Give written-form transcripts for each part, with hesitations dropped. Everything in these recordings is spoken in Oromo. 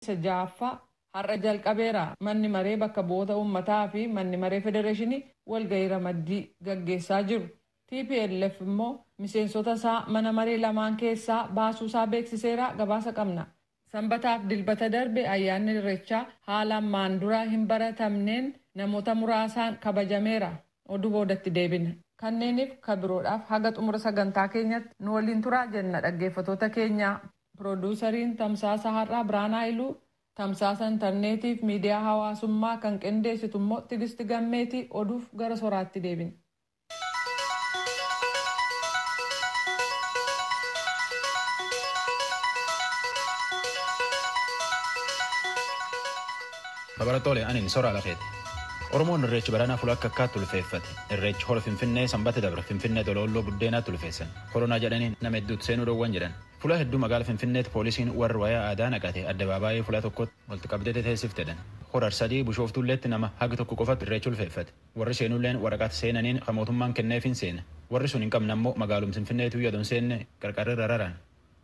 Isa ja'affaa har'a jalqabeera. Manni maree bakka bu'oota uummataa fi manni maree federeeshinii walgahii ramaddii gaggeessaa jiru. TPLF immoo miseensota isaa mana maree lamaan keessaa baasuu isaa beeksiseera, gabaasa qabna. Sanbataaf Dilbata darbe ayyaanni Irreechaa haala ammaan dura hin baratamneen namoota muraasaan kabajameera. Oduu boodatti deebina. Kanneeniif ka biroodhaaf haga xumura sagantaa keenyatti nu waliin turaa jenna, dhaggeeffatoota keenya. Pirooduusariin tamsaasa har'aa Biraanaa Iluu, tamsaasa intarneetiif miidiyaa hawaasummaa kan qindeessitu immoo Tigisti Gammeetii. Oduuf gara soraatti deebina. Babarattoole, anin soraa lafeeti. Oromoon irreechi baranaa fuula akka akkaatti ulfeeffate. Irreechi hora Finfinnee sanbata dabre Finfinnee Doloolloo buddeenaatti ulfeessan. Koronaa jedhanii nama hedduutti seenuu dhoowwan jedhan. Fuula hedduu magaala Finfinneetti poolisiin warri wayaa aadaa naqate addabaabaayii fuula tokkotti walitti qabdee teessifte jedhan. Hora Arsadii Bishooftuulleetti nama hagi tokko qofatti irreechi ulfeeffate. Warri seenulleen waraqaata seenaniin kan mootummaan kenneefin seena. Warri sun hin qabne ammoo magaalum Finfinneetu yaadon seenne qarqarri raraan.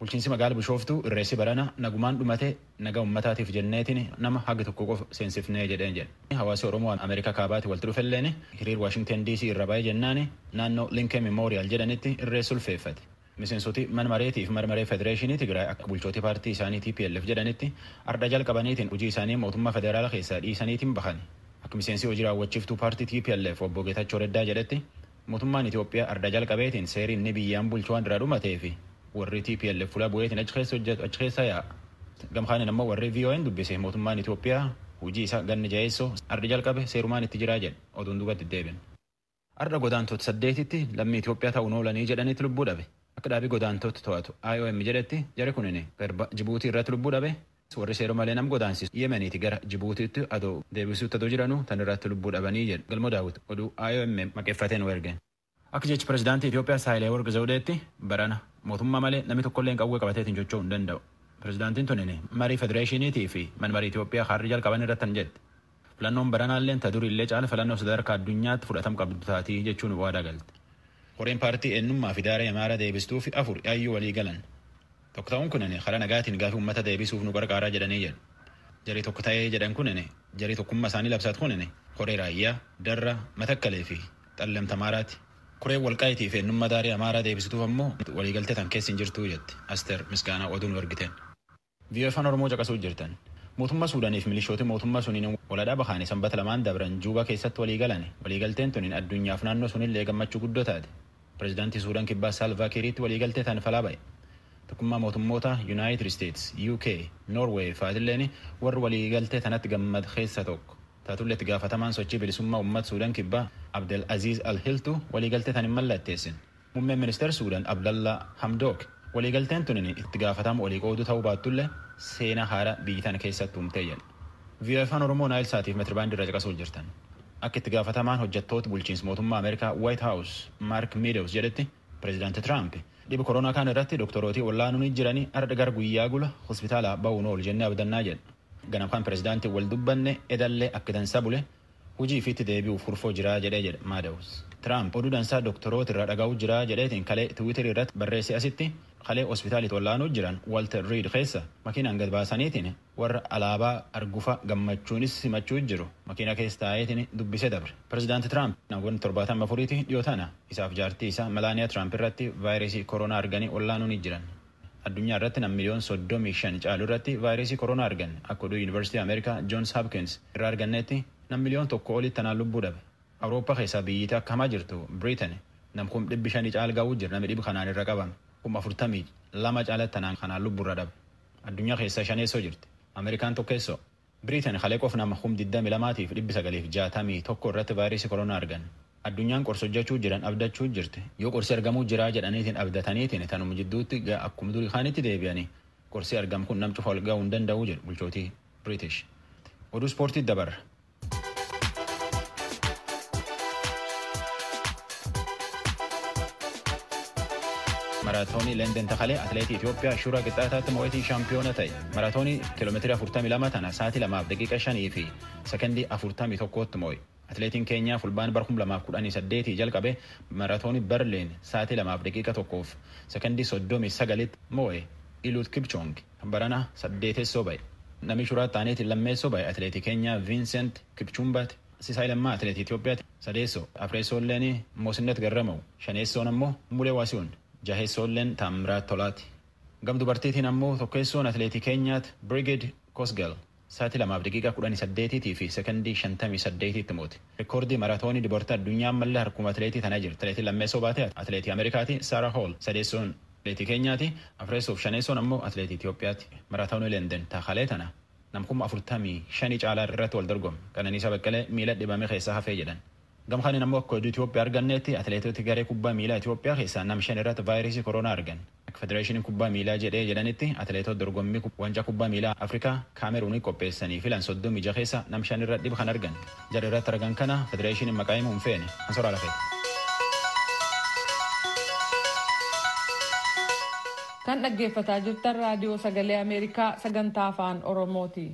Bulchiinsi magaala Bishooftuu irreessi barana nagumaan dhumate, naga ummataatiif jenneetiin nama hagi tokko qofa seensifnee jedheen jedhe. Hawaasi Oromoo Ameerikaa kaabaatti walitti dhufelleen hiriir Waashingten DC irra baay'ee jennaani naannoo Lincoln Memorial jedhanitti irreessi ulfeeffate. Miseensoti mana mareetii fi mana maree federeeshinii Tigraay akka bulchootii paartii isaanii TPLF jedhanitti arda jalqabaniitiin hojii isaanii mootummaa federaala keessaa dhiisaniitiin bahan. Akka miseensi hojii raawwachiiftuu paartii TPLF obbo Geetachoo Reddaa jedhetti, mootummaan Itoophiyaa arda jalqabeetiin seeriin inni biyyaan bulchu waan irraa dhumatee fi warri TPLF fuula bu'eetiin achi keessa hojjetu achi keessa yaa'a. Gamkaanin ammoo warri VON dubbise mootummaan Itoophiyaa hojii isaa ganna jaheessoo arda jalqabe seerumaan itti jiraa jedhe. Oduun duubatti deebin. Arda godaantota saddeetitti lammii Itoophiyaa ta'uun oolanii jedhanitti lubbuu dhabe. Akka dhaabii godaantota to'atu IOM jedhetti, jari kunin garba Jibuutii irratti lubbuu dhabe. Warri seera malee nam godaansisu Yemeniiti gara Jibuutiitti adoo deebisuutti adoo jiranuu tan irratti lubbuu dhabanii jedhu. Galmoo Daawwit oduu IOM maqeeffateen ergeen. Akka jechi pirezidaantii Itoophiyaa Saahilawarq Zawudeetti, barana mootummaa malee namni tokkollee qawwee qabateetiin socho'uu hin danda'u. Pirezidaantiin tunin marii federeeshiniitii fi mana marii Itoophiyaa harri jalqaban irratti kan jette. Filannoon baranaallee ta durii caala filannoo sadarkaa addunyaatti fudhatama qabdu taatii jechuun waadaa galte. Horeen paartii eenyummaa fi daaree Amaaraa deebistuu fi afur yaayyuu walii galan. Tokko ta'uun kunin karaa nagaatiin gaafii uummata deebisuuf nu gargaaraa jedhanii jedhu. Jarii tokko ta'ee jedhan kunin, jarii tokkummaa isaanii labsaat kunin, horee Raayyaa, Darra, Matakkalee fi Xallamta Amaaraati. Koreen Walqaayitii fi eenyummaa daaree Amaaraa deebisituuf ammoo waliigaltee tan keessa hin jirtuu jetti. Asteer Misgaanaa oduun ergiteen. VOA Afaan Oromoo caqasuu jirtan. Mootummaa Suudaaniif milishooti mootummaa suniin waladhaa bahanii sanbata lamaan dabran Juubaa keessatti walii galan. Waliigalteen tuniin addunyaaf naannoo sunillee gammachuu guddoo taate. Pireezidaantii Suudaan Kibbaa Saalvaa Kiiriitti waliigaltee tan falaa ba'e. Tokkummaa mootummoota United States, UK, Norway faatilleen warri waliigaltee tanatti gammad keessa tokko. Taatullee itti gaafatamaan sochii bilisummaa uummata Suudaan Kibbaa Abdel Aziz Al-Hiltu waliigaltee tan hin mallatteessin. Muummeen ministeera Suudaan Abdallaa Hamdook waliigalteen tunin itti gaafatama walii qooduu ta'uu baattullee seenaa haaraa biyyi tana keessatti uumtee jedha. VOA Afaan Oromoo Naayil Saatii fi meetirabaandii irra caqasuu jirtan. Akka itti gaafatamaan hojjettoota bulchiinsa mootummaa Ameerikaa White House Mark Meadows jedhetti, pireezidaanti Trump dhiba koronaa kaan irratti doktorootii wallaanuun jiranii arda gara guyyaa gula hospitaala ba'uun oolu jennee abdannaa jedha. Ganamkaan pireezidaantii wal dubbanne edallee akka dansaa bule, hojii ifiitti deebi'uuf hurfoo jiraa jedhee jedha Meadows. Trump oduu dansaa doktoroota irraa dhaga'uu jiraa jedheetiin kalee Tiwiiterii irratti barreesse. Asitti kalee hospitaalitti wallaanuu jiran Walter Reed keessa makiinaan gad baasaniitiin warra alaabaa argufa gammachuunis simachuu jiru makiina keessa taa'eetiin dubbisee dabre. Pireezidaanti Trump namoonni 74ti dhiyoo tana isaaf jaartii isaa Melaaniyaa Trump irratti vaayirasii koronaa arganii wallaanuun jiran. Addunyaa irratti nam miliyoon 35 caalu irratti vaayirasii koronaa argan. Akka oduu Yuunivarsiitii Ameerikaa Johns Hopkins irraa argannetti, nam miliyoon 1 olitti tanaan lubbuu dhabe. Awurooppaa keessaa biyyitti akka hamaa jirtu Biriitan nam 500,000 caal ga'uu jira namni dhibi kanaan irra qabame. 42,000 caalatti tanaan kanaan lubbuu irra dhabe. Addunyaa keessaa shaneessoo jirti. Ameerikaan tokkeessoo. Biriitan kalee qof nama 22,961 irratti vaayirasii koronaa argan. Addunyaan qorsa hojjechuu jiran abdachuu jirti. Yoo qorsi argamuu jiraa jedhaniitiin abdataniitiin tanuma jidduutti akkuma durii kaanitti deebi'anii qorsi argamu kun nam cufa ol ga'uu hin danda'u jedhu bulchootii British. Oduu ispoortii dabarra. Maraatoonii Lenden Takalee atileetii Itoophiyaa Shuuraa Qixxaataatti mo'atiin shaampiyoona ta'e. Maraatoonii kiiloomeetira 42 tana sa'aatii 2 daqiiqa 5 fi sekondii 41tti mo'e. Atileetiin keenyaa fulbaan bara 2018 jalqabe maraatoonii Berliin sa'aatii 2 daqiiqa 1 sekondii 39tti mo'e. Iluut Kipchoong barana saddeetessoo ba'e. Namni shuraa ta'aniitiin lammeessoo bahe atileetii Keenyaa Viinsent Kipchumbaati. Sisaay Lammaa atileetii Itoophiyaati. Sadeessoo afreessoolleen Moosinnet Garramaw, shaneessoon ammoo Mulee Waasiyoon, jaheessoolleen Taamiraat Tolaati. Gam dubartiitiin ammoo tokkeessoon atileetii Keenyaati Brigid Kosgel sa'aatii 2:18 fi sekondii 58tti moote. Rikoordii maraatoonii dubartii addunyaa ammallee harkuma atileetii tanaa jirti. Atileetii lammeessoo baate atileetii Ameerikaati Saara Hool. Sadeessoon atileetii Keenyaati. Afreessoof shaneessoon ammoo atileetii Itoophiyaati. Maraatoonii Lenden taakalee tana nam 45,000 caalaa irratti wal dorgome. Qananiisaa Baqqalee miila dhibame keessaa hafee jedhan. Gamkaaniin ammoo akka oduu Itoophiyaa arganneetti atileetota garee kubbaa miilaa Itoophiyaa keessaa nam 5 irratti vaayirasii koronaa argan. Akka federeeshiniin kubbaa miilaa jedhee jedhanitti atileetota dorgommii waancaa kubbaa miilaa Afrikaa Kaameruunii qopheessanii filan 36 keessa nam 5 irra dhiba kan argan. Jara irratti argan kana federeeshiniin maqaa himuu hin feene. Ansoraa lafee. Kan dhaggeeffataa jirtan raadiyoo sagalee Ameerikaa sagantaa afaan Oromooti.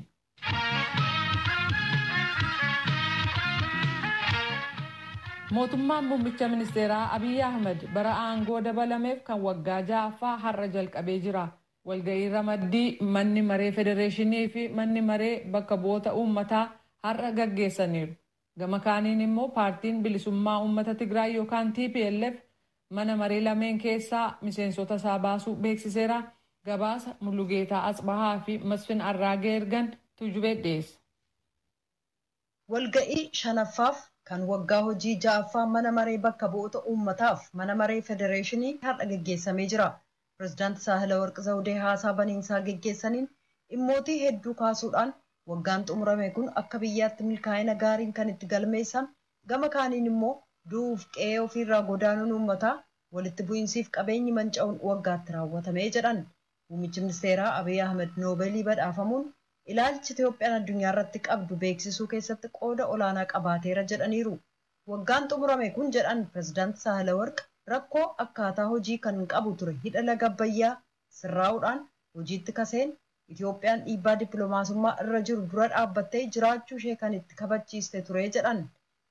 Mootummaan muummicha ministeeraa Abiyyi Ahmed bara aangoo dabalameef kan waggaa 6ffaa har'a jalqabee jira. Walga'ii ramaddii manni maree federeeshinii fi manni maree bakka bu'oota uummataa har'a gaggeessaniiru. Gama kaaniin immoo paartiin bilisummaa uummata Tigraay yookaan TPLF mana maree lameen keessaa miseensota isaa baasuu beeksiseera. Gabaasa Mulugeetaa Atsbahaa fi Masfin Arraagee ergan Tuujubee dhiyeessa. Walga'ii shanaffaaf kan waggaa hojii 6ffaa mana maree bakka bu'oota uummataaf mana maree federeeshinii har'a geggeessamee jira. Pireezidaanti Saahilawarq Zawudee haasaa baniinsaa geggeessaniin dhimmootii hedduu kaasuudhaan waggaan xumurame kun akka biyyaatti milkaa'ina gaariin kan itti galmeessan, gama kaaniin immoo du'uuf qe'ee ofiirraa godaanuun uummataa walitti bu'iinsiif qabeenyi manca'uun waggaatti raawwatamee jedhan. Muummichi ministeeraa Abiy Ahmed Noobeelii badhaafamuun ilaalchi Itoophiyaan addunyaa irratti qabdu beeksisuu keessatti qooda olaanaa qabaateera jedhaniiru. Waggaan xumurame kun jedhan pireezidaanti Saahilawarq rakkoo akkaataa hojii kan qabu ture hidha laga Abbayyaa sirraa'uudhaan hojiitti kaseen Itoophiyaan dhiibbaa dippiloomaasummaa irra jiru dura dhaabbattee jiraachuu ishee kan itti kabachiiste ture jedhan.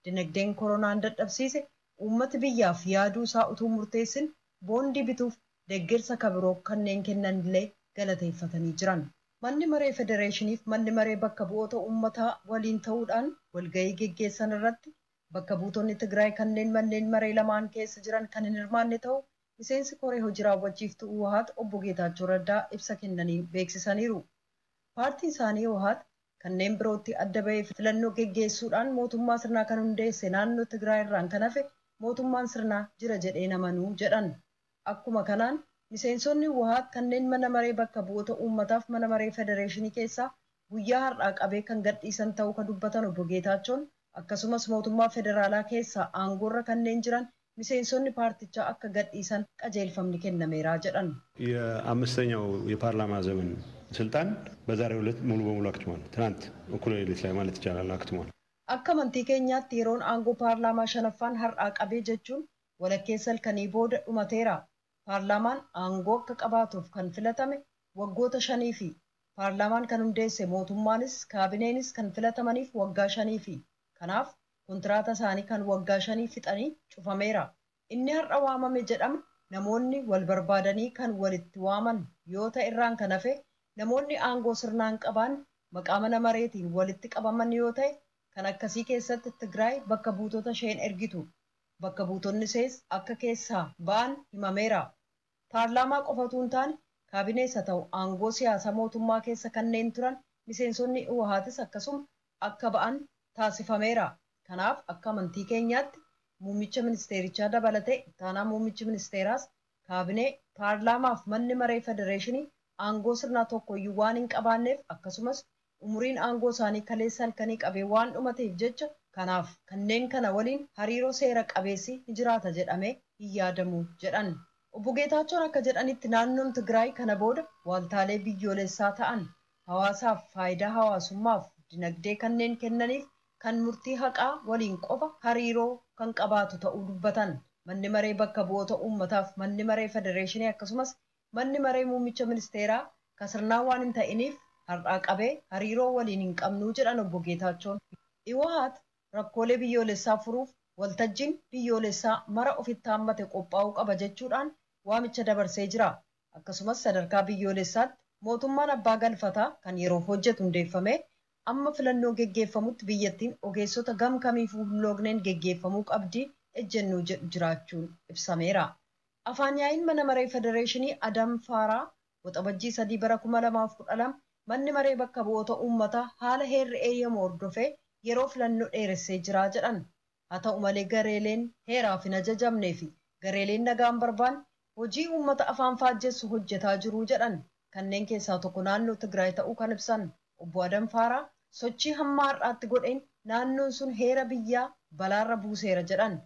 Dinagdeen koronaan dadhabsiise uummati biyyaaf yaaduu isaa utuu murteessin boondii bituuf deeggarsa kabiroo kanneen kennan illee galateeffatanii jiran. Manni maree federeeshiniif manni maree bakka bu'oota uummataa waliin ta'uudhaan walga'ii geggeessan irratti bakka buutonni Tigraay kanneen manneen maree lamaan keessa jiran kan hin hirmaanne ta'u miseensi koree hojii raawwachiiftuu Uwahaat obbo Geetaachoo Raddaa ibsa kennanii beeksisaniiru. Paartiin isaanii Uwahaat kanneen birootti adda bahee filannoo geggeessuudhaan mootummaa sirnaa kan hundeesse naannoo Tigraay irraan kan hafe mootummaan sirnaa jira jedhee namanuu jedhan. Akkuma kanaan miseensonni Uwahaat kanneen mana maree bakka bu'oota uummataaf mana maree federeeshinii keessaa guyyaa har'aa qabee kan gadhiisan ta'uu kan dubbatan obbo Geetaachoon akkasumas mootummaa federaalaa keessaa aangoorra kanneen jiran miseensonni paartichaa akka gadhiisan qajeelfamni kennameera jedhan. የአምስተኛው የፓርላማ ዘመን ስልጣን በዛሬው ዕለት ሙሉ በሙሉ አክትሟል። ትናንት እኩለ ሌሊት ላይ ማለት ይቻላል አክትሟል። Akka amantii keenyaatti yeroon aangoo paarlaamaa shanaffaan har'aa qabee jechuun walakkeessa halkanii booda dhumateera. Paarlaamaan aangoo akka qabaatuuf kan filatame waggoota 5fi paarlaamaan kan hundeesse mootummaanis kaabineenis kan filatamaniif waggaa 5fi. Kanaaf kontiraata isaanii kan waggaa 5 fixanii cufameera. Inni har'a waamame jedhame namoonni wal barbaadanii kan walitti waaman yoo ta'e irraan kan hafe namoonni aangoo sirnaan qaban maqaa mana mareetiin walitti qabaman yoo ta'e kan akkasii keessatti Tigraay bakka buutota isheen ergitu. Bakka buutonni ishees akka keessaa ba'an himameera. Paarlaamaa qofatu hin taane kaabinees haa ta'u aangoo siyaasaa mootummaa keessa kanneen turan miseensonni Uwahaatis akkasuma akka ba'an taasifameera. Kanaaf akka amantii keenyaatti muummicha ministeerichaa dabalatee ittaanaa muummichi ministeeraas kaabinee paarlaamaaf manni maree federeeshinii aangoo sirnaa tokkoyyuu waan hin qabaanneef akkasumas umuriin aangoo isaanii kaleessa halkanii qabee waan dhumateef jecha kanaaf kanneen kana waliin hariiroo seera qabeessi ni jiraata jedhamee hin yaadamu jedhan. Obbo Geetaachoon akka jedhanitti naannoon Tigraay kana booda waaltaalee biyyoolessaa ta'an hawaasaaf faayidaa hawaasummaaf dinagdee kanneen kennaniif kan murtii haqaa waliin qofa hariiroo kan qabaatu ta'uu dubbatan. Manni maree bakka bu'oota uummataaf manni maree federeeshinii akkasumas manni maree muummicha ministeeraa kan sirnaa waan hin ta'iniif har'aa qabee hariiroo waliin hin qabnuu jedhan obbo Geetaachoon. Iwahaat rakkoolee biyyoolessaa furuuf waltajjiin biyyoolessaa mara ofitti hammate qophaa'uu qaba jechuudhaan waamicha dabarsee jira. Akkasumas sadarkaa biyyoolessaatti Mootummaan abbaa galfataa kan yeroof hojjetu hundeeffame amma filannoo geggeeffamutti biyyattiin ogeessota gam kamiifuu hin loogneen geggeeffamuu qabdi ejjennoo jedhu jiraachuun ibsameera. Afaan yaa'iin mana maree federeeshinii Adam Faaraa Waxabajjii 3 bara 2012 manni maree bakka bu'oota uummataa haala heerri eeyyamu hordofee yeroo filannoo dheeressee jira jedhan. Haa ta'u malee, gareeleen heeraaf hin ajajamnee fi gareeleen nagaan barbaanne hojii uummata afaan faajjessu hojjetaa jiru jedhan. Kanneen keessaa tokko naannoo Tigraay ta'uu kan ibsan obbo Adam Faaraa, sochii hamma har'aatti godheen naannoon sun heera biyyaa balaarra buuseera jedhan.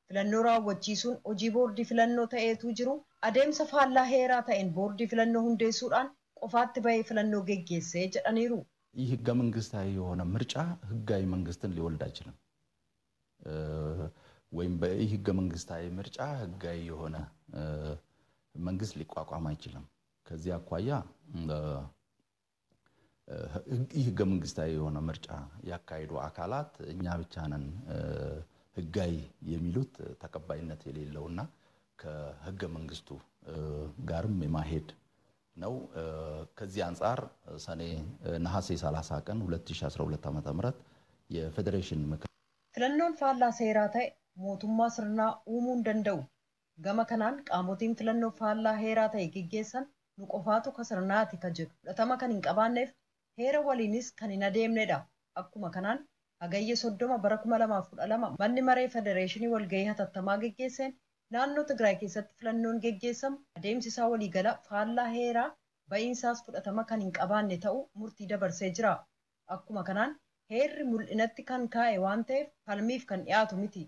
Filannoo raawwachiisuun hojii boordii filannoo ta'eetu jiru, adeemsa faallaa heeraa ta'een boordii filannoo hundeessuudhaan qofaatti bahee filannoo geggeessee jedhaniiru. ይህ ህገ መንግስታዊ የሆነ ምርጫ ህጋዊ መንግስትን ሊወልድ አይችልም። ወይም በይህ ህገ መንግስታዊ ምርጫ ህጋዊ የሆነ መንግስት ሊቋቋም አይችልም። ከዚህ አኳያ ይህ ህገ መንግስታዊ የሆነ ምርጫ ያካሄዱ አካላት እኛ ብቻ ነን ህጋዊ የሚሉት ተቀባይነት የሌለውና ከህገ መንግስቱ ጋርም የማሄድ ነው። ከዚህ አንጻር ሰኔ ነሐሴ 30 ቀን 2012 ዓ.ም የፌዴሬሽን ምክር Filannoon faallaa seeraa ta'e mootummaa sirnaa uumuu hin danda'u. Gama kanaan qaamotiin filannoo faallaa heeraa ta'e geggeessan nu qofaatu ka sirnaati ka jedhu fudhatama kan hin qabaanneef heera waliinis kan hin adeemnedha. Akkuma kanaan Hagayya 30 bara 2012 manni maree federeeshinii walgahii hatattamaa geggeesseen naannoo Tigraay keessatti filannoon geggeessamu adeemsi isaa waliigala faallaa heeraa, ba'iinsaas fudhatama kan hin qabaanne ta'uu murtii dabarsee jira. Akkuma kanaan heerri mul'inatti kan kaa'e waan ta'eef falmiif kan dhiyaatu miti.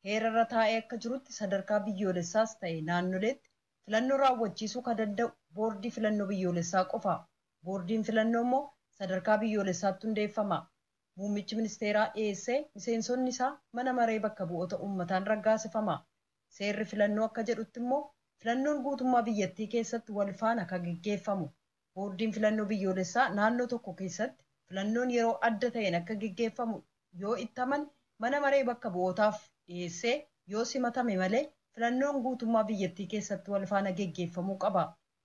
Heerarra taa'ee akka jirutti sadarkaa biyyoolessaas ta'e naannoleetti filannoo raawwachiisuu kan danda'u boordii filannoo biyyoolessaa qofa. Boordiin filannoo immoo sadarkaa biyyoolessaatti hundeeffama. Muummichi ministeeraa dhiyeessee miseensonni isaa mana maree bakka bu'oota uummataan raggaasifama. Seerri filannoo akka jedhutti immoo filannoon guutummaa biyyattii keessatti wal faana kan geggeeffamu. Boordiin filannoo biyyoolessaa naannoo tokko keessatti filannoon yeroo adda ta'een akka geggeeffamu yoo itti amane mana maree bakka bu'ootaaf dhiyeessee yoo simatame malee filannoon guutummaa biyyattii keessatti wal faana geggeeffamuu qaba.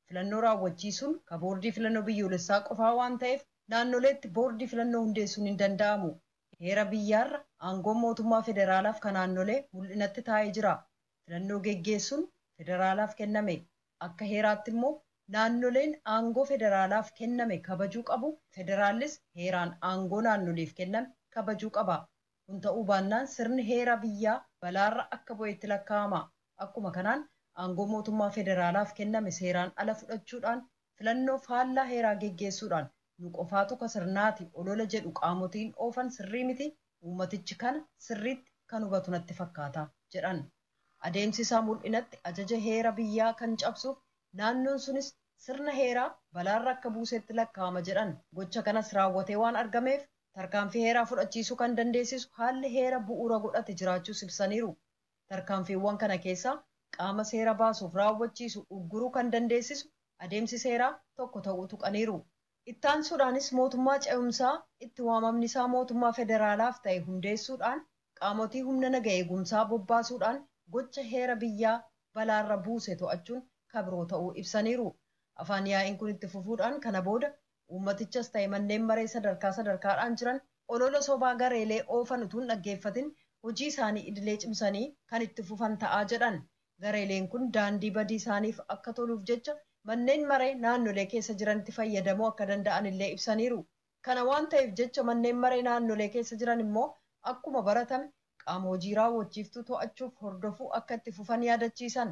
Filannoo raawwachiisuun ka boordii filannoo biyyoolessaa qofaa waan ta'eef naannoleetti boordii filannoo hundeessuun hin danda'amu. Heera biyyaarra aangoon mootummaa federaalaaf kan naannolee mul'inatti taa'ee jira. Filannoo geggeessuun federaalaaf kenname. Akka heeraatti immoo naannoleen aangoo federaalaaf kenname kabajuu qabu. Federaallis heeraan aangoo naannoleef kenname kabajuu qaba. Kun ta'uu baannaan sirni heera biyyaa balaarra akka bu'eetti lakkaa'ama. Akkuma kanaan aangoo mootummaa federaalaaf kenname seeraan ala fudhachuudhaan filannoo faallaa heeraa geggeessuudhaan nu qofaatu ka sirnaati olola jedhu qaamotiin oofan sirrii miti, uummatichi kana sirriitti kan hubatu natti fakkaata jedhan. Adeemsi isaa mul'inatti ajaja heera biyyaa kan cabsuuf naannoon sunis sirna heeraa balaarra akka buusetti lakkaa'ama jedhan. Gocha kanas raawwatee waan argameef tarkaanfii heeraa fudhachiisuu kan dandeessisu haalli heera bu'uura godhate jiraachuus ibsaniiru. Tarkaanfiiwwan kana keessaa qaama seera baasuuf raawwachiisu ugguruu kan dandeessisu adeemsi seeraa tokko ta'uu tuqaniiru. Ittaansuudhaanis mootummaa ce'umsaa itti waamamni isaa mootummaa federaalaaf ta'e hundeessuudhaan qaamotii humna naga eegumsaa bobbaasuudhaan gocha heera biyyaa balaarra buuse to'achuun kabiroo ta'uu ibsaniiru. Afaan yaa'iin kun itti fufuudhaan kana booda uummatichas ta'e manneen maree sadarkaa sadarkaadhaan jiran olola sobaa gareelee oofan utuu hin dhaggeeffatin hojii isaanii idilee cimsanii kan itti fufan ta'aa jedhan. Gareeleen kun daandii badii isaaniif akka toluuf jecha manneen maree naannolee keessa jiranitti fayyadamuu akka danda'an illee ibsaniiru. Kana waan ta'eef jecha manneen maree naannolee keessa jiran immoo akkuma baratame qaama hojii raawwachiiftuu to'achuuf hordofuu akka itti fufan yaadachiisan.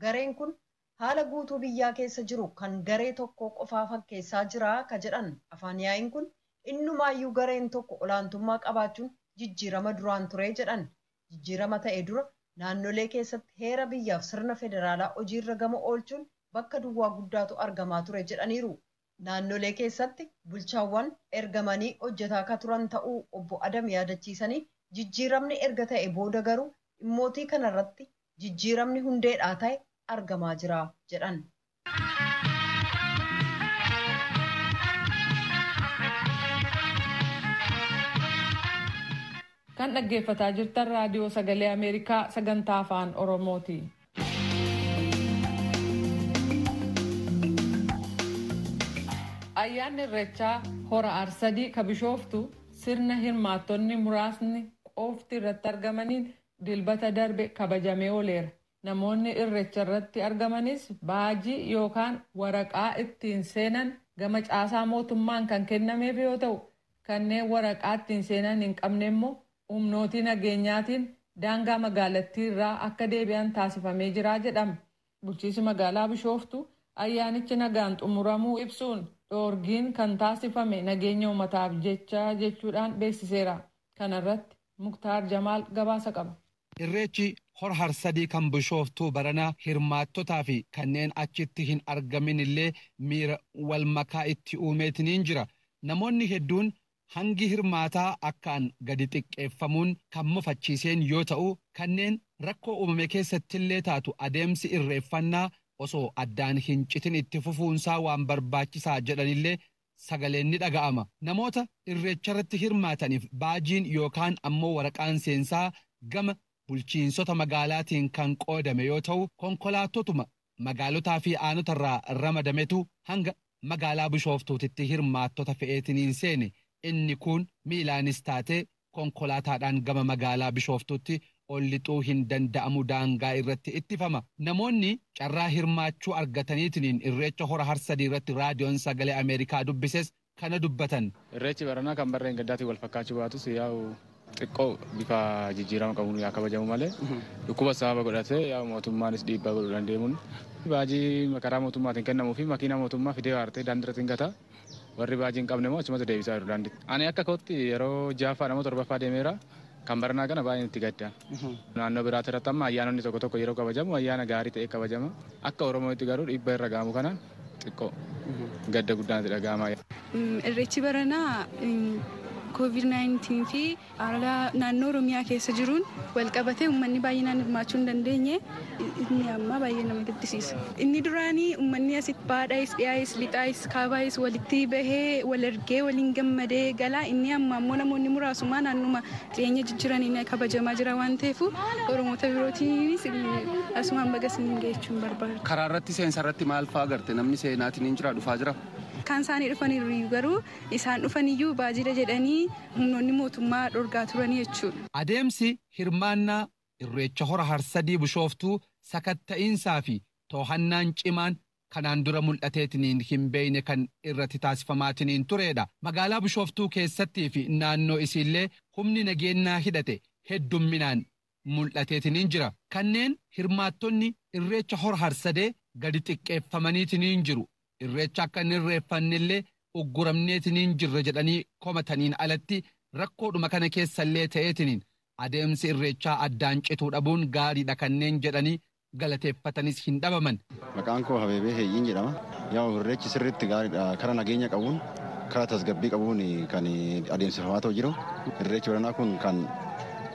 Gareen kun haala guutuu biyyaa keessa jiru kan garee tokko qofaa fakkeessaa jira ka jedhan afaan yaa'iin kun, innumaayyuu gareen tokko olaantummaa qabaachuun jijjiirama duraan ture jedhan. Jijjiirama ta'e dura naannolee keessatti heera biyyaaf sirna federaalaa hojiirra gama oolchuun bakka duwwaa guddaatu argamaa ture jedhaniiru. Naannolee keessatti bulchaawwan ergamanii hojjetaa akka turan ta'uu obbo Adam yaadachiisanii, jijjiiramni erga ta'e booda garuu dhimmootii kanarratti jijjiiramni hundeedhaa ta'e argamaa jira jedhan. Kan dhaggeeffataa jirtan Raadiyoo Sagalee Ameerikaa sagantaa Afaan Oromooti. Ayyaanni Irreechaa hora Arsadii ka Bishooftu sirna hirmaattonni muraasni qofti irratti argamaniin Dilbata darbe kabajamee ooleera. Namoonni Irreecha irratti argamanis baajii yookaan waraqaa ittiin seenan gama caasaa mootummaan kan kennameef yoo ta'u, kanneen waraqaa ittiin seenan hin qabne immoo humnootii nageenyaatiin daangaa magaalattii irraa akka deebi'an taasifamee jira jedhama. Bulchiinsi magaalaa Bishooftuu ayyaanichi nagaan xumuramuu ibsuun dhoorgiin kan taasifame nageenya uummataaf jecha jechuudhaan beeksiseera. Kana irratti Muktaar Jamaal gabaasa qaba. Irreechi Hor Harsadii kan Bishooftuu baranaa hirmaattotaa fi kanneen achitti hin argamin illee miira wal makaa itti uumeetiniin jira. Namoonni hedduun hangi hirmaataa akkaan gadi xiqqeeffamuun kan mufachiiseen yoo ta'u, kanneen rakkoo uumame keessattillee taatu adeemsi irreeffannaa osoo addaan hin citin itti fufuunsaa waan barbaachisaa jedhanillee sagaleen ni dhaga'ama. Namoota irreecharratti hirmaataniif baajiin yookaan ammoo waraqaan seensaa gama bulchiinsota magaalaatiin kan qoodame yoo ta'u, konkolaattotuma magaalotaa fi aanotarraa ramadametu hanga magaalaa Bishooftuutitti hirmaattota fe'eetiniin seene. Inni kun miilaanis taatee konkolaataadhaan gama magaalaa Bishooftuutti ol lixuu hin danda'amu, daangaa irratti ittifama. Namoonni carraa hirmaachuu argataniitiniin Irreecha Hora Harsadii irratti Raadiyoon Sagalee Ameerikaa dubbises kana dubbatan. Irreechi baranaa kan barreen gaddaatiin wal fakkaachuu baatus, yaa'u xiqqoo bifa jijjiirama qabuun yaa kabajamu malee, dhukkuba sababa godhatee yaa'u mootummaanis dhiibbaa godhuu dandeemuun baajii karaa mootummaatiin kennamuu fi makiinaa mootummaa fidee waartee daandii irratti hin gata. Warri baajii hin qabne immoo achumatti deebisaa jiru daandiitti. Ani akka kootti yeroo ja'affaa nama torbaffaa deemeera. Kan baranaa kana baay'een itti gadda. Naannoo biraatti irratti amma ayyaanonni tokko tokko yeroo kabajamu ayyaana gaarii ta'e kabajama. Akka Oromootti garuu dhiibbaa irra ga'amu kanaan xiqqoo gadda guddaan itti dhaga'ama. Irreechi baranaa COVID-19 fi haala naannoo Oromiyaa keessa jiruun wal qabatee uummanni baay'inaan hirmaachuu hin dandeenye, inni amma baay'ee nama gaddisiisa. Inni duraanii uummanni asitti baadhaayis, dhiyaayis, lixaayis, kaabaayis walitti bahee wal ergee waliin gammadee galaa. Inni amma ammoo namoonni muraasumaa naannuma dhiyeenya jijjiiraniin kabajamaa jira waan ta'eef, Oromoota birootiinis asumaan baga isiniin geechuun barbaada. Karaa irratti, seensa irratti maal fa'aa agarte? Namni seenaatiin hin jira, dhufaa jira? Kan isaanii dhufaniiru garuu isaan dhufaniyyuu baajira jedhanii humnoonni mootummaa dhorgaa turanii jechuudha. Adeemsi hirmaannaa Irreecha Hora Harsadii Bishooftuu sakatta'iinsaa fi to'annaan cimaan kanaan dura mul'ateetiniin hin beeyne kan irratti taasifamaatiniin turedha. Magaalaa Bishooftuu keessattii fi naannoo isiillee humni nageenyaa hidhate heddumminaan mul'ateetiniin jira. Kanneen hirmaattonni Irreecha Hora Harsadee gadi xiqqeeffamaniitiniin jiru, irreecha akka hin irreeffannellee ugguramneetiniin jirra jedhanii komataniin alatti, rakkoodhuma kana keessallee ta'eetiniin adeemsi irreechaa addaan cituu dhabuun gaariidha kanneen jedhanii galateeffatanis hin dhabaman. Maqaan koo Habeebee Heeyyiin jedhama. Yaa, irreechi sirriitti gaariidha. Karaa nageenya qabuun, karaa tasgabbii qabuun kan adeemsifamaa ta'u jiru. Irreechi baranaa kun kan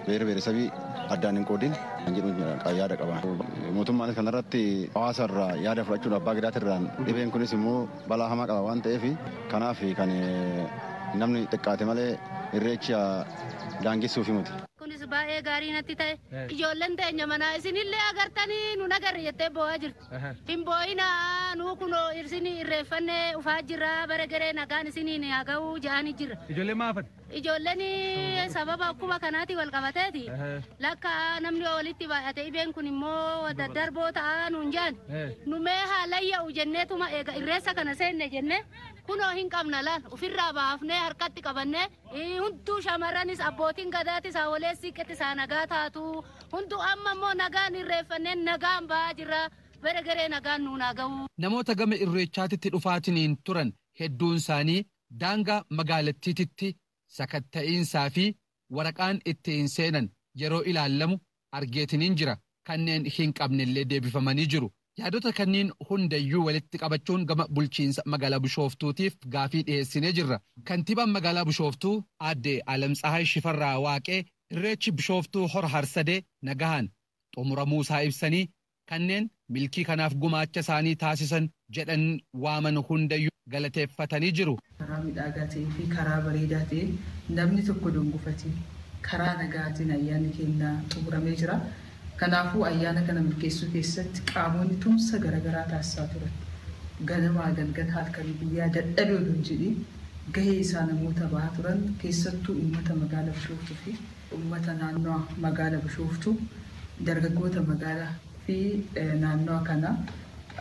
beer beeresabii addaan hin qoodin kan jedhu yaada qaba. Mootummaanis kanarratti hawaasa irraa yaada fudhachuun abbaa gadaatirraan dhibeen kunis immoo balaa hamaa qaba waan ta'eef, kanaaf kan namni xiqqaate malee irreecha daangessuuf miti. Kunis baay'ee gaarii natti ta'e. Ijoolleen teenya manaa isinillee agartanii nu nagarre jettee boo'aa jirti. Hin boo'inaa, nuu kunoo isin irreeffannee ufaa jirra, bara garee nagaan isiniin haa ga'uu ja'anii jirra. Ijoollee maafan? Ijoolleen sababa akkuma kanaati wal qabateeti. Lakka namni walitti baay'ate, dhibeen kun immoo daddarboo ta'aa nuun jaan. Nu mee haalayya'u jenneetuma eega irreessa kana seenne jenne kunoo hin qabna laal ofirraa baafnee harkatti qabannee, hunduu shamarranis, abbootiin gadaatis, haawwalee siiqqetti isaa nagaa taatu, hunduu amma immoo nagaan irreeffannee nagaan ba'aa jirra, bara garee nagaan nuun haa ga'u. Namoota gama irreechaatitti dhufaatiniin turan hedduun isaanii daangaa magaalattiititti sakatta'iinsaa fi waraqaan ittiin seenan yeroo ilaallamu argeetiniin jira. Kanneen hin qabnellee deebifamanii jiru. Yaadota kanneen hundayyuu walitti qabachuun gama bulchiinsa magaalaa Bishooftuutiif gaafii dhiyeessinee jirra. Kantiibaan magaalaa Bishooftuu aadde Alamtsahaay Shifarraa Waaqee irreechi Bishooftuu Hora Harsadee nagahaan xumuramuusaa ibsanii, kanneen milkii kanaaf gumaacha isaanii taasisan jedhan waaman hundayyuu galateeffatanii jiru. Karaa miidhagaa ta'ee fi karaa bareedaa ta'e, namni tokko dongufatee, karaa nagaatiin ayyaanni keenya xumuramee jira. Kanaafuu ayyaana kana milkeessuu keessatti qaamonni tumsa garaagaraa taasisaa turan. Ganamaa galgala halkanii guyyaa dadhabee oduu hin jedhin gahee isaa namoota bahaa turan keessattuu uummata magaalaa Bishooftuu fi uummata naannoo magaalaa Bishooftuu, dargaggoota magaalaa fi naannoo kana,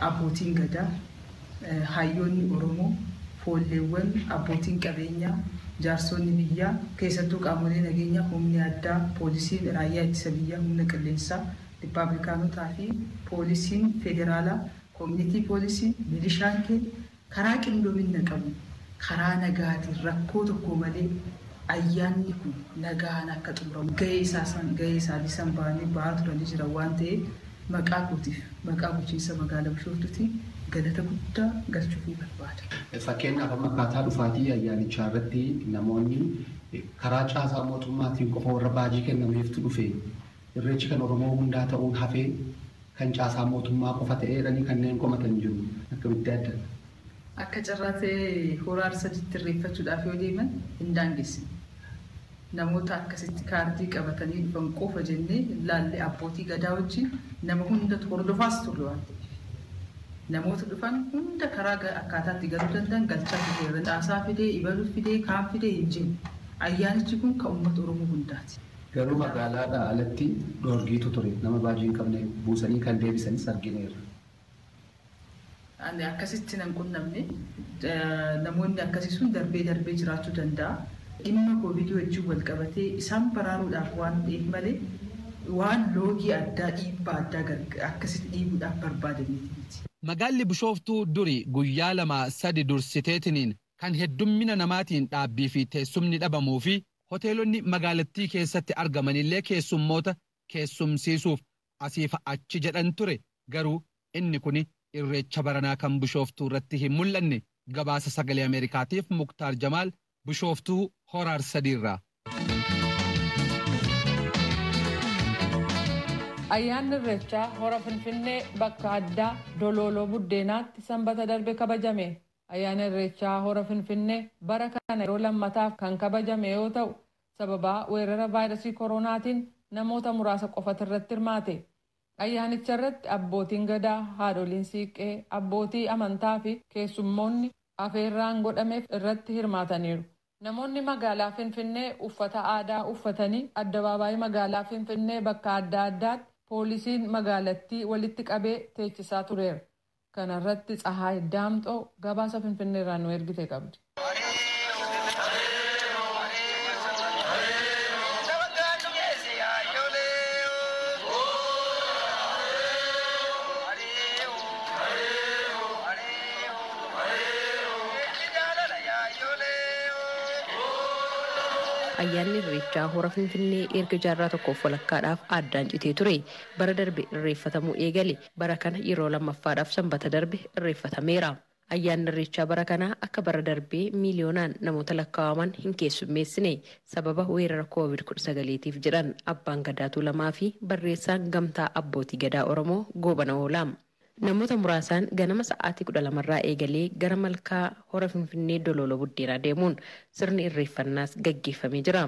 abbootiin gadaa, hayyoonni Oromoo, foolleewwan, abbootiin qabeenyaa, jaarsonni biyyaa, keessattuu qaamolee nageenyaa, humni addaa, poolisiin raayyaa ittisa biyyaa, humna qilleensaa, riippaabilikaanotaa fi poolisiin federaalaa, koominitii poolisiin, milishaan keenya karaa qindoomina qabu, karaa nagaatiin rakkoo tokko malee ayyaanni kun nagaan akka xumuramu gahee isaanii san bahanii bahaa turanii jiran waan ta'eef maqaa kootiif maqaa bulchiinsa magaalaa Bishooftuutiin galata guddaa galchuufii barbaada. Fakkeenyaaf amma akkaataa dhufaatii ayyaanichaa irratti namoonni karaa caasaa mootummaatiin qofa warra baajii kennameeftu dhufe, irreechi kan Oromoo hundaa ta'uun hafee kan caasaa mootummaa qofa ta'eedhanii kanneen komatan jiru, akkamitti adda? Akka carraa ta'ee Hora Arsadiitti irreeffachuudhaaf yoo deeman hin daangessine. Namoota akkasitti kaardii qabatanii dhufan qofa jennee laallee abbootii gadaa wajjin nama hundatu hordofaas turre waan ta'eef. Namoota dhufan hunda karaa akkaataatti galuu danda'an galchaa turre. Caasaa fidee, ibaluu fidee, kaan fidee hin jenne. Ayyaanichi kun kan uummata Oromoo hundaati. Garuu magaalaadhaa alatti dhoorgiitu ture, nama baajii hin qabne buusanii kan deebisanis argineerra. Ani akkasitti nan qunnamne, namoonni akkasii sun darbee darbee jiraachuu danda'a. Dhimma koovidii wajjin wal qabatee isaan baraaruudhaaf waan ta'eef malee waan loogii addaa, dhiibbaa addaa akkasitti dhiibuudhaaf barbaadaniiti. Magaalli Bishooftuu duri guyyaa 2-3 dursiteetiniin kan heddummina namaatiin dhaabbii fi teessumni dhabamuu fi hoteelonni magaalattii keessatti argamanillee keessummoota keessumsiisuuf asiif achi jedhan ture. Garuu inni kun irreecha baranaa kan Bishooftuu irratti hin mul'anne. Gabaasa Sagalee Ameerikaatiif Muktaar Jamaal, Bishooftuu Hora Arsadiirraa. Ayyaanni Irreechaa hora Finfinnee bakka addaa Dolooloo Buddeenaatti sanbata darbe kabajame. Ayyaana Irreechaa hora Finfinnee bara kana yeroo lammataaf kan kabajame yoo ta'u, sababaa weerara vaayirasii koronaatiin namoota muraasa qofatu irratti hirmaate. Ayyaanicha irratti abbootiin gadaa, haadholiin siiqqee, abbootii amantaa fi keessummoonni afeerraan godhameef irratti hirmaataniiru. Namoonni magaalaa Finfinnee uffata aadaa uffatanii addabaabaayii magaalaa Finfinnee bakka adda addaatti poolisiin magaalattii walitti qabee teechisaa tureera. Kana irratti Tsahaay Daamxoo gabaasa Finfinnee irraa nu ergite qabdi. Ayyaanni Irreechaa hora Finfinnee erga jaarraa tokkoof walakkaadhaaf addaan citee ture. Bara darbe irreeffatamuu eegale. Bara kana yeroo lammaffaadhaaf sanbata darbe irreeffatameera. Ayyaanni Irreechaa bara kanaa akka bara darbee miiliyoonaan namoota lakkaa'aman hin keessummeessine, sababa weerara COVID-19tiif jedhan Abbaan Gadaa Tuulamaa fi barreessaan Gamtaa Abbootii Gadaa Oromoo Goobana Hoolaa. Namoota muraasaan ganama sa'aatii 12rraa eegalee gara malkaa hora Finfinnee Dolooloo Buddeenaa deemuun sirni irreeffannaas gaggeeffamee jira.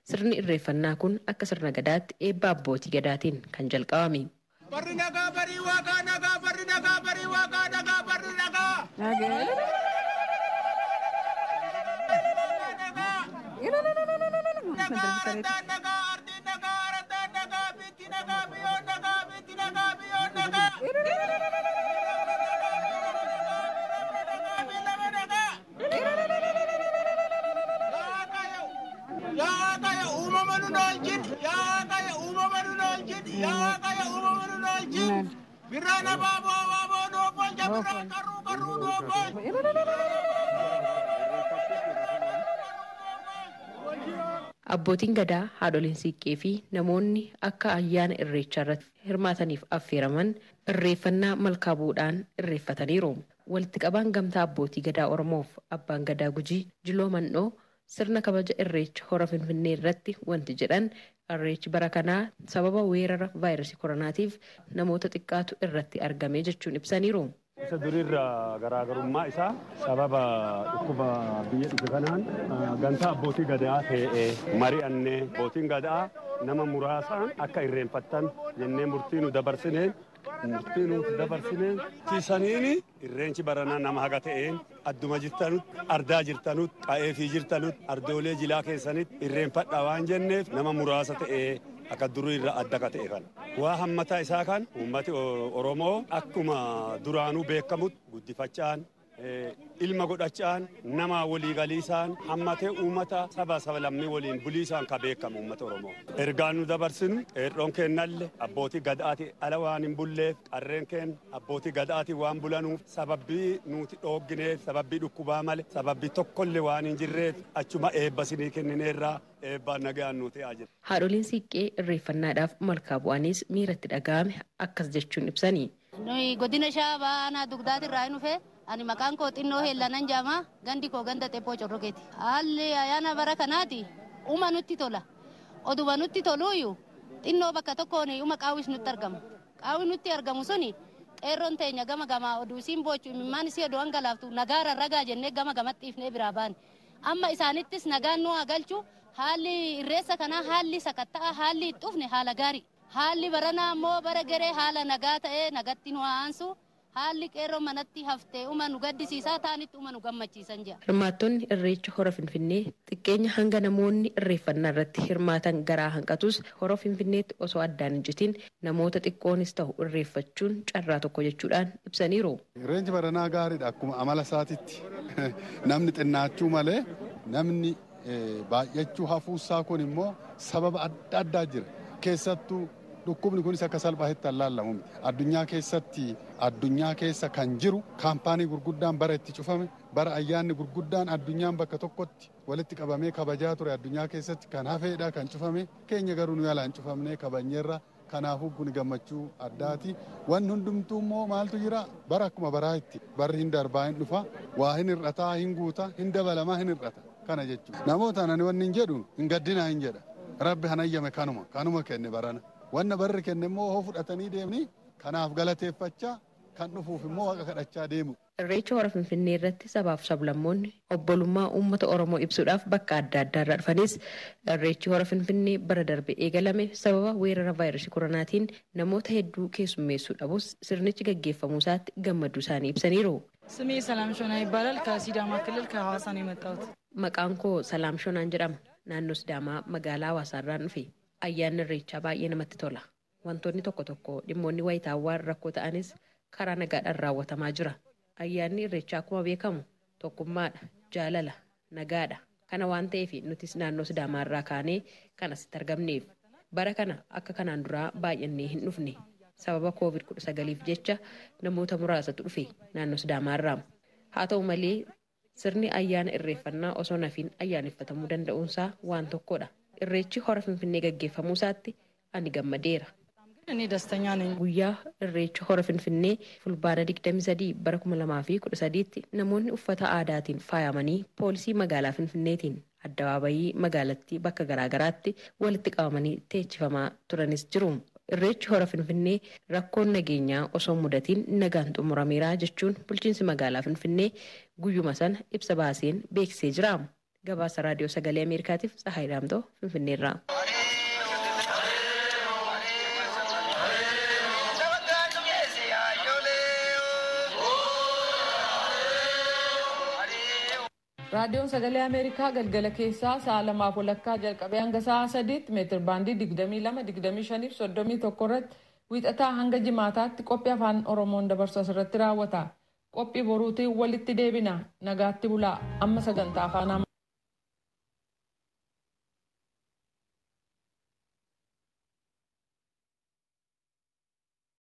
Sirni irreeffannaa kun akka sirna gadaatti eebba abbootii gadaatiin kan jalqabame. Barri nagaa, barii waaqaa nagaa, barri nagaa, barii waaqaa nagaa, barri nagaa. Nagaa, aradaan nagaa, ardiin nagaa, aradaan nagaa, biitti nagaa, biyyoon nagaa, biitti nagaa, biyyoon nagaa. Yaa Waaqayyo uumama nu oolchin, yaa Waaqayyo uumama nu oolchin, yaa Waaqayyo uumama nu oolchin. Birraan abaaboo abaaboo nu oolcha, birraan qarruu qarruu nu oolcha. Abbootiin gadaa, haadholiin siiqqee fi namoonni akka ayyaana irreechaa irratti hirmaataniif affeeraman irreeffannaa malkaa bu'uudhaan irreeffataniiru. Walitti qabaan Gamtaa Abbootii Gadaa Oromoof Abbaan Gadaa Gujii Jiloo Mandhoo sirna kabaja irreecha hora Finfinnee irratti wanti jedhan, irreechi bara kanaa sababa weerara vaayirasii koronaatiif namoota xiqqaatu irratti argame jechuun ibsaniiru. Isa duriirraa garaagarummaa isaa sababa dhukkuba biyya dhufe kanaan gamtaa abbootii gadaa ta'ee mari'annee, abbootiin gadaa nama muraasaan akka irreenfattan jennee murtii nu dabarsine. Murtii nuti dabarsineen tiisaniini irreenchi baranaa nama haga ta'een adduma jirtanutti ardaa jirtanutti qa'ee fi jirtanutti ardoolee jilaa keessanitti irreenfadhaa waan jenneef nama muraasa ta'ee akka durii irraa adda ka ta'e kana. Waa hammataa isaa kan uummati Oromoo akkuma duraanuu beekamutti guddifachaan ilma godhachaan nama waliigaliisaan hammatee uummata saba saba lammii waliin buliisaan ka beekamu uummata Oromoo. Ergaan nu dabarsinu qeerroon keennalle abbootii gadaati ala waan hin bulleef qarreen keenya abbootii gadaati waan bulanuuf sababbii nuti dhooggineef sababbii dhukkubaa malee sababbii tokkollee waan hin jirreef achuma eebba sinii kennineerraa eebbaan nagaan nu ta'aa jira. Haadholiin siiqqee irreeffannaadhaaf malkaa bu'anis miiratti dhaga'ame akkas jechuun ibsanii. Nuyi godina shaabaa aanaa dugdaatirraa hin dhufe. Ani maqaan koo xinnoo heellanan jaama gandi koo ganda xephoo corrogeeti. Haalli ayyaana bara kanaati uma nutti tola. Oduma nutti toluuyyuu xinnoo bakka tokkoon uma qaawwis nutti argama. Qaawwi nutti argamu suni qeerroon teenya gama gamaa oduu isiin boochu imimmaan isii oduu hangalaaftu nagaara ragaa jennee gama gamatti dhiifnee biraa baane. Amma isaanittis nagaan nu haa galchu haalli irreessa kanaa haalli sakatta'a haalli itti dhufne haala gaarii. Haalli baranaa immoo bara garee haala nagaa ta'ee nagatti nu haa aansu. Haalli qeerroo manatti haftee uma nu gaddisiisaa ta'anitti uma nu gammachiisan jira. Hirmaattonni irreecha hora Finfinnee xiqqeenya hanga namoonni irreeffannaa irratti hirmaatan garaa hanqatus hora Finfinneetti osoo addaan hin jitin namoota xiqqoonis ta'u irreeffachuun carraa tokko jechuudhaan ibsaniiru. Irreenchi baranaa gaariidha akkuma amala isaatitti namni xinnaachuu malee namni baay'achuu hafuusaa kun immoo sababa adda addaa jira. Keessattuu dhukkubni kunis akka salphaatti allaallamu miti. Addunyaa keessatti addunyaa keessa kan jiru kaampaanii gurguddaan bara itti cufame bara ayyaanni gurguddaan addunyaan bakka tokkotti walitti qabamee kabajaa ture addunyaa keessatti kan hafeedha kan cufame keenya garuu nu yaalaan cufamnee kabajneerra. Kanaafuu kun gammachuu addaati. Wanni hundumtuu immoo maaltu jira bara akkuma baraa itti barri hin darbaa hin dhufa waa hin hir'ataa hin guuta hin dabalamaa hin hir'ata kana jechuudha. Namoota ani wanni hin jedhu hin gaddinaa hin jedha. Rabbi hanayyame kanuma kanuma kenne barana. Wanna barri kenne immoo hoo fudhatanii deemni kanaaf galateeffachaa kan dhufuuf immoo waaqa kadhachaa deemu. Irreecha hora Finfinnee irratti sabaaf sablammoonni obbolummaa uummata Oromoo ibsuudhaaf bakka adda addaa irraa dhufanis irreechi hora Finfinnee bara darbe eegalame sababa weerara vaayirasii koronaatiin namoota hedduu keessummeessuu dhabus sirnichi gaggeeffamuu isaatti gammaduu isaanii ibsaniiru. ስሜ ሰላም ሾና ይባላል። ከሲዳማ ክልል ከሐዋሳ ነው የመጣሁት። Maqaan koo Salaam Shonaan jedhama. Naannoo Sidaamaa magaalaa Hawaasaarraan dhufe. Ayyaanni irreechaa baay'ee namatti tola. Wantoonni tokko tokko dhimmoonni wayitaawwaan rakkoo ta'anis karaa nagaadhaan raawwatamaa jira. Ayyaanni irreechaa akkuma beekamu tokkummaadha, jaalala, nagaadha. Kana waan ta'eef nutis naannoo Sidaamaa irraa kaanee kan asitti argamneef. Bara kana akka kanaan duraa baay'annee hin dhufne. Sababa COVID-19 jecha namoota muraasatu dhufe naannoo Sidaamaa irraa. Haa ta'u malee sirni ayyaana irreeffannaa osoo nafiin ayyaaneffatamuu danda'uunsaa waan tokkodha. Irreechi hora Finfinnee gaggeeffamuu isaatti ani gammadeera. Guyyaa irreecha hora Finfinnee fulbaana 23 bara 2013tti namoonni uffata aadaatiin faayamanii poolisii magaalaa Finfinneetiin addabaabayii magaalattii bakka garaagaraatti walitti qabamanii teechifamaa turanis jiru. Irreechi hora Finfinnee rakkoon nageenyaa osoo mudatiin nagaan xumurameera jechuun bulchiinsi magaalaa Finfinnee guyyuma sana ibsa baaseen beeksisee jira. Gabaasa raadiyoo sagalee Ameerikaatiif Tsahaay Daamtoo Finfinneerraa. Raadiyoon Sagalee Ameerikaa galgala keessaa sa'a 2:30 jalqabee hanga sa'a 3tti meetir baandii 22, 25 fi 31 irratti wiixataa hanga jimaataatti qophii afaan Oromoon dabarsu asirratti raawwata. Qophii boruutiin walitti deebina. Nagaatti bulaa. Amma sagantaa afaan